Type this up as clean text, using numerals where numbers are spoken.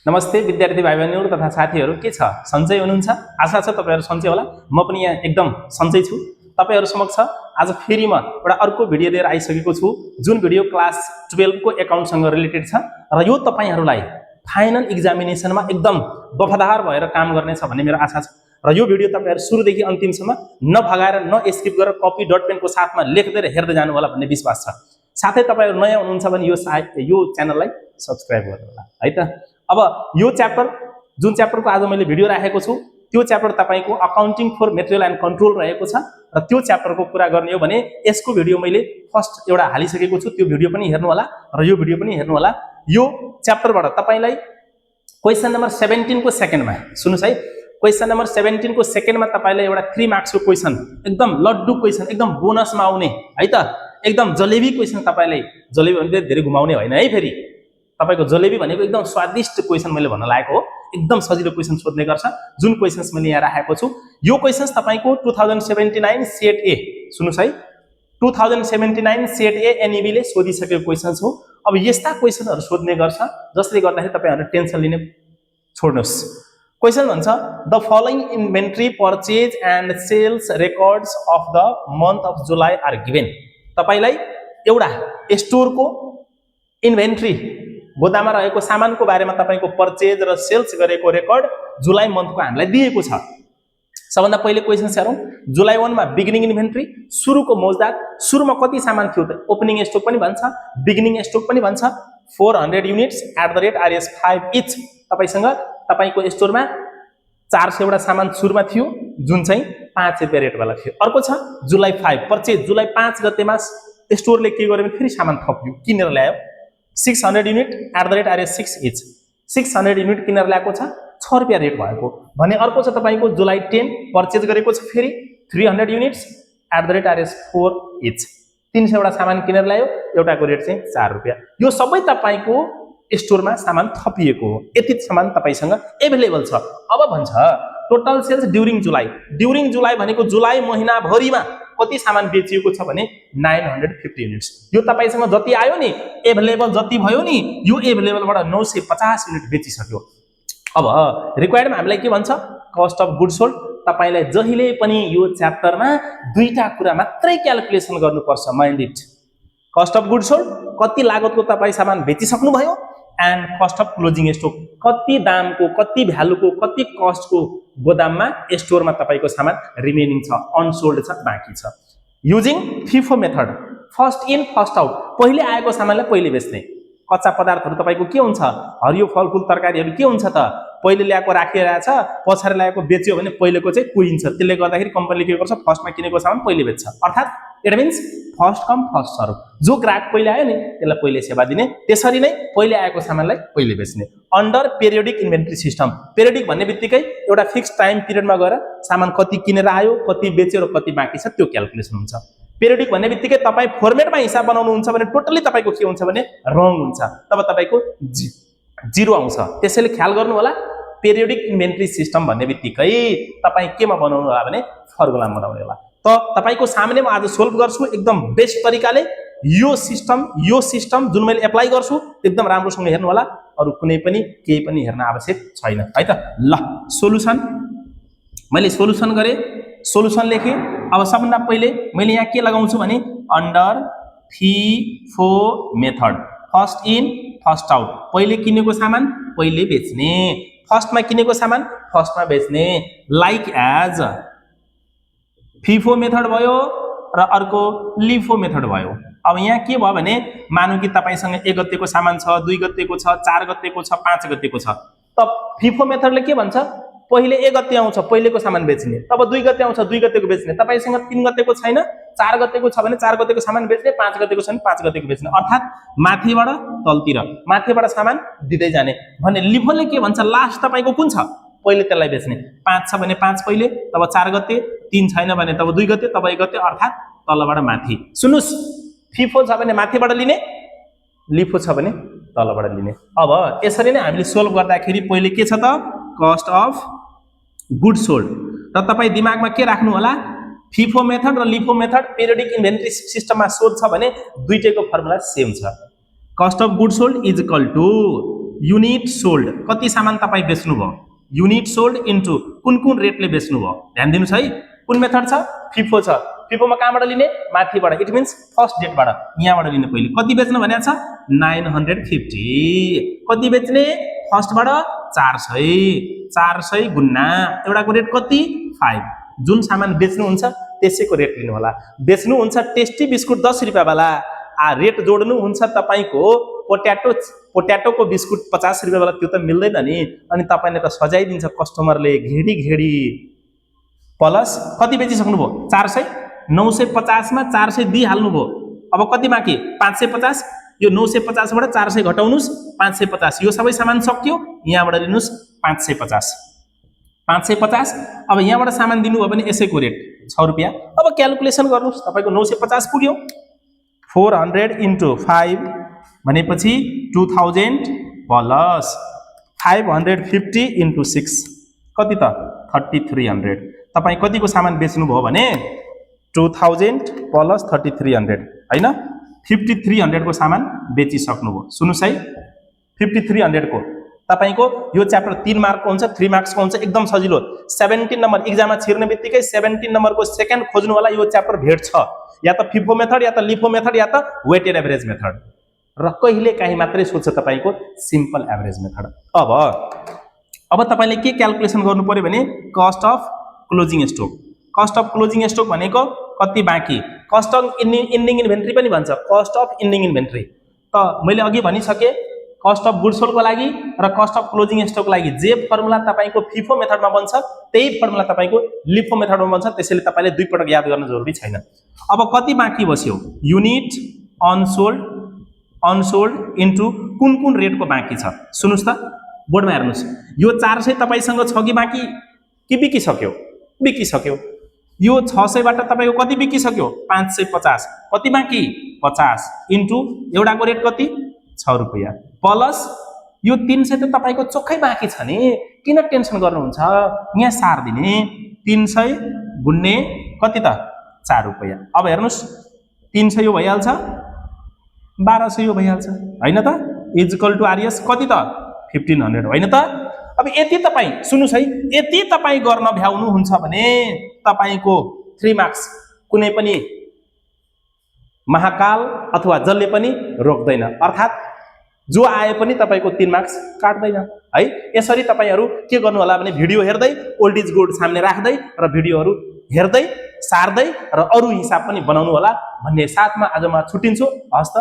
नमस्ते विद्यार्थी भाइ बहिनीहरू तथा साथीहरू, के छ सन्चै हुनुहुन्छ? आशा छ तपाईहरु सन्चै होला। म पनि यहाँ एकदम सन्चै छु। तपाईहरु समक्ष आज फेरि म एउटा अर्को भिडियो लिएर आइसकेको छु, जुन भिडियो क्लास 12 को एकाउन्टसँग रिलेटेड छ र यो तपाईहरुलाई फाइनल एक्जामिनेसनमा एकदम वफादार भएर काम गर्नेछ भन्ने मेरो आशा छ। र यो भिडियो तपाईहरु सुरुदेखि अन्तिमसम्म नभगाएर स्किप गरेर कपी डट पेनको साथमा लेख्दै र हेर्दै जानु होला भन्ने विश्वास छ। साथै तपाईहरु नयाँ हुनुहुन्छ भने यो च्यानललाई सब्स्क्राइब गर्नु होला है त। अब यो च्याप्टर जुन च्याप्टरको आज मैले भिडियो राखेको छु त्यो च्याप्टर तपाईको accounting for material and control रहेको छ र त्यो च्याप्टरको कुरा गर्ने हो भने यसको भिडियो मैले फर्स्ट एउटा हालिसकेको छु, त्यो भिडियो पनि हेर्नु होला र यो भिडियो पनि हेर्नु होला। यो च्याप्टरबाट तपाईलाई क्वेशन नम्बर 17 को सेकेन्डमा सुन्नुस् है, क्वेशन नम्बर 17 को सेकेन्डमा तपाईलाई एउटा 3 मार्क्स को क्वेशन, एकदम लड्डु क्वेशन, एकदम बोनसमा आउने है त, एकदम जलेबी क्वेशन तपाईलाई, जलेबी भने धेरै घुमाउने होइन है, फेरि तपाईको जलेबी भनेको एकदम स्वादिष्ट क्वेशन मैले भन्न लागेको हो। एकदम सजिलो क्वेशन सोध्ने गर्छ, जुन क्वेशन्स मैले यहाँ राखेको छु। यो क्वेशन्स तपाईको 2079 सेट ए, सुन्नुस् है, 2079 सेट ए एनईबी ले सोधिसकेको क्वेशन्स हो। अब यस्ता क्वेशनहरु सोध्ने गर्छ जसले गर्दाखेरि तपाईहरुले टेन्सन लिने छोड्नुस्। क्वेशन भन्छ the following inventory purchase and sales records of the month of July are given. तपाईलाई एउटा स्टोरको इन्भेन्टरी, गोदाममा रहेको सामानको बारेमा तपाईको पर्चेज र सेल्स गरेको रेकर्ड जुलाई मन्थको हामीलाई दिएको छ। सबभन्दा पहिले क्वेशन्स हेरौं। जुलाई 1 मा बिगिनिङ इन्भेन्टरी, सुरुको मौजदात, सुरुमा कति सामान थियो त? ओपनिङ स्टक पनि भन्छ, बिगिनिङ स्टक पनि भन्छ। 400 युनिट्स @RS5 इच। तपाईको स्टोरमा 400 वटा सामान सुरुमा थियो जुन चाहिँ 5 रुपैयाँ रेट वाला थियो। अर्को छ जुलाई 5 पर्चेज, जुलाई 5 गतेमा स्टोरले के गर्यो भने फेरि सामान थप्यो, किनेर ल्यायो। 600 युनिट @RS6 इच, 600 युनिट किनेर ल्याएको छ, 6 रुपैयाँ रेट भएको भने। अर्को छ तपाईको जुलाई 10 पर्चेज गरेको छ फेरि 300 युनिट्स @RS4 इच, 300 वटा सामान किनेर ल्यायो, एउटाको रेट चाहिँ 4 रुपैयाँ। यो सबै तपाईको स्टोरमा सामान थपिएको हो, यति सामान तपाईसँग एभेलेबल छ। अब भन्छ टोटल सेल्स ड्युरिङ जुलाई। ड्युरिङ जुलाई भनेको जुलाई महिना भरिमा कति सामान बेचिएको छ भने 950 युनिट्स। यो तपाईसँग जति आयो नि, एभेलेबल जति भयो नि, यो एभेलेबलबाट 950 युनिट बेचिसक्यो। अब रिक्वायर्डमा हामीलाई के भन्छ? Cost of goods sold. तपाईलाई जहिले पनि यो च्याप्टरमा दुईटा कुरा मात्रै क्याल्कुलेसन गर्नुपर्छ, mind it. Cost of goods sold, कति लागतको तपाई सामान बेचिसक्नु भयो, and cost of closing stock, कति दामको, कति भ्यालुको, कति कस्टको गोदाममा स्टोरमा तपाईको सामान रिमेनिङ छ, अनसोल्ड छ, बाँकी छ। Using FIFO method, first in first out. पहिले आएको सामानलाई पहिले बेच्ने। कच्चा पदार्थहरु तपाईको के हुन्छ? हरियो फलफुल तरकारीहरु के हुन्छ त? पहिले ल्याएको राखिरहेछ, पछाडी ल्याएको बेच्यो भने पहिलेको चाहिँ कुहिन्छ। त्यसले गर्दाखेरि कम्पनीले के गर्छ? फर्स्टमा किनेको सामान पहिले बेच्छ। अर्थात् it means first come first serve. जो ग्राहक पहिले आयो नि त्यसलाई पहिले सेवा दिने, त्यसरी नै पहिले आएको सामानलाई पहिले बेच्ने। Under periodic inventory system. Periodic भन्ने बित्तिकै एउटा फिक्स टाइम पिरियडमा गएर सामान कति किनेर आयो, कति बेच्यो र कति बाँकी छ त्यो क्याल्कुलेसन हुन्छ। पिरियोडिक भन्ने बित्तिकै तपाई फर्मेटमा हिसाब बनाउनुहुन्छ भने टोटली तपाईको के हुन्छ भने रङ हुन्छ, तब तपाईको जिरो आउँछ। त्यसैले ख्याल गर्नु होला, पिरियोडिक इन्भेन्टरी सिस्टम भन्ने बित्तिकै तपाई केमा बनाउनु होला भने फर्मुलामा बनाउने होला। त तपाईको सामने म आज सोल्भ गर्छु एकदम बेस्ट तरिकाले। यो सिस्टम जुन मैले एप्लाई गर्छु एकदम राम्रोसँग हेर्नु होला, अरु कुनै पनि केही पनि हेर्न आवश्यक छैन है त। ल सोलुसन, मैले सोलुसन गरे, सोलुसन लेखे। अब सबभन्दा पहिले मैले यहाँ के लगाउँछु भने under FIFO method, first in first out. पहिले किनेको सामान पहिले बेच्ने, फर्स्टमा किनेको सामान फर्स्टमा बेच्ने, लाइक एज FIFO मेथड भयो र अर्को LIFO मेथड भयो। अब यहाँ के भयो भने मानौ कि तपाईसँग 1 गतेको सामान छ, 2 गतेको छ, 4 गतेको छ, 5 गतेको छ। त FIFO मेथडले के भन्छ? पहिले 1 गते आउँछ पहिलेको सामान बेच्ने, तब 2 गते आउँछ 2 गतेको बेच्ने। तपाईसँग 3 गतेको छैन, 4 गतेको छ भने 4 गतेको सामान बेच्ने, 5 गतेको छ भने 5 गतेको बेच्ने। अर्थात् माथिबाट तलतिर, माथिबाट सामान दिँदै जाने। भने लिफोले के भन्छ? लास्ट तपाईको कुन छ पहिले त्यसलाई बेच्ने। 5 छ भने 5 पहिले, तब 4 गते, 3 छैन भने तब 2 गते, तब 1 गते, अर्थात् तलबाट माथि। सुन्नुस्, FIFO छ भने माथिबाट लिने, LIFO छ भने तलबाट लिने। अब यसरी नै हामीले सोल्भ गर्दाखेरि पहिले के छ त? Cost of goods sold. र तपाई दिमागमा के राख्नु होला? FIFO मेथड र LIFO मेथड पिरियोडिक इन्भेन्टरी सिस्टममा सोध्छ भने दुईटैको फर्मुला सेम छ। Cost of goods sold is equal to unit sold, कति सामान तपाईँ बेच्नुभयो, युनिट सोल्ड इन्टु कुन रेटले बेच्नुभयो। ध्यान दिनुहोस् है, कुन मेथड छ, फिफो छ। फिफोमा कहाँबाट लिने, माथिबाट, इट मिन्स फर्स्ट डेटबाट, यहाँबाट लिने। पहिले कति बेच्नु भनेको छ, 950। कति बेच्ने, फर्स्टबाट 400 गुन्ना एउटाको रेट कति, 5। जुन सामान बेच्नुहुन्छ त्यसैको रेट लिनु होला। बेच्नुहुन्छ टेस्टी बिस्कुट 10 रुपियाँ वाला, रेट जोड्नुहुन्छ तपाईँको पोट्याटोको बिस्कुट 50 रुपियाँ वाला, त्यो त मिल्दैन नि। अनि तपाईँले त सजाइदिन्छ कस्टमरले घेडी प्लस कति बेचिसक्नुभयो, 400, 950 मा 400 दिइहाल्नुभयो। अब कति बाँकी, 550। यो 950 बाट 400 घटाउनुस्, 550। यो सबै सामान सक्यो, यहाँबाट लिनुस् 550। अब यहाँबाट सामान दिनुभयो भने यसैको रेट 6 रुपियाँ। अब क्यालकुलेसन गर्नुस्, तपाईँको 950 पुग्यो, 400 इन्टु 5 भनेपछि 2000 प्लस 550 इन्टु 6 कति त 3300। तपाईँ कतिको सामान बेच्नुभयो भने 2000 प्लस 3300 होइन, 5300 को सामान बेचिसक्नुभयो। सुन्नुहोस् है, 5300 को तपाईँको यो च्याप्टर 3 मार्कको हुन्छ, 3 मार्क्सको हुन्छ, एकदम सजिलो। 17 नम्बर इक्जाममा छिर्ने बित्तिकै 17 नम्बरको सेकेन्ड खोज्नुवाला यो च्याप्टर भेट छ, या त फिफो मेथड, या त लिफो मेथड, या त वेटेड एभरेज मेथड, र कहिले काहीँ मात्रै सोध्छ तपाईँको सिम्पल एभरेज मेथड। अब तपाईँले के क्यालकुलेसन गर्नु पर्यो भने cost of closing stock. Cost of closing stock भनेको कति बाँकी, कस्ट अफ इन्डिङ इन्भेन्ट्री पनि भन्छ, कस्ट अफ इन्डिङ इन्भेन्ट्री। त मैले अघि भनिसकेँ, कस्ट अफ गुड्स सोल्डको लागि र कस्ट अफ क्लोजिङ स्टकको लागि जे फर्मुला तपाईँको फिफो मेथडमा बन्छ त्यही फर्मुला तपाईँको लिफो मेथडमा बन्छ। त्यसैले तपाईँले दुई पटक याद गर्न जरुरी छैन। अब कति बाँकी बस्यो, युनिट अनसोल्ड इन्टु कुन रेटको बाँकी छ। सुन्नुहोस् त, बोर्डमा हेर्नुहोस्, यो 400 तपाईँसँग छ कि बाँकी, कि बिकिसक्यो, बिकिसक्यो। यो 600 बाट तपाईँको कति बिकिसक्यो, 550। कति बाँकी, 50 इन्टु एउटाको रेट कति, 6 रुपियाँ, प्लस यो 300 त तपाईँको चोखै बाँकी छ नि, किन टेन्सन गर्नुहुन्छ, यहाँ सार्दिने 300 गुन्ने कति त 4 रुपियाँ। अब हेर्नुहोस्, 300 यो भइहाल्छ, 1200 यो भइहाल्छ होइन त, इक्वल टु आरएस कति त 1500 होइन त। अब यति तपाईँ सुन्नुहोस् है, यति तपाईँ गर्न भ्याउनुहुन्छ भने तपाईँको 3 मार्क्स कुनै पनि महाकाल अथवा जसले पनि रोक्दैन, अर्थात् जो आए पनि तपाईँको 3 मार्क्स काट्दैन है। यसरी तपाईँहरू के गर्नु होला भने भिडियो हेर्दै ओल्ड इज गोल्ड सामने राख्दै र भिडियोहरू हेर्दै सार्दै र अरू हिसाब पनि बनाउनु होला भन्ने साथमा आज म छुट्टिन्छु। हस्त।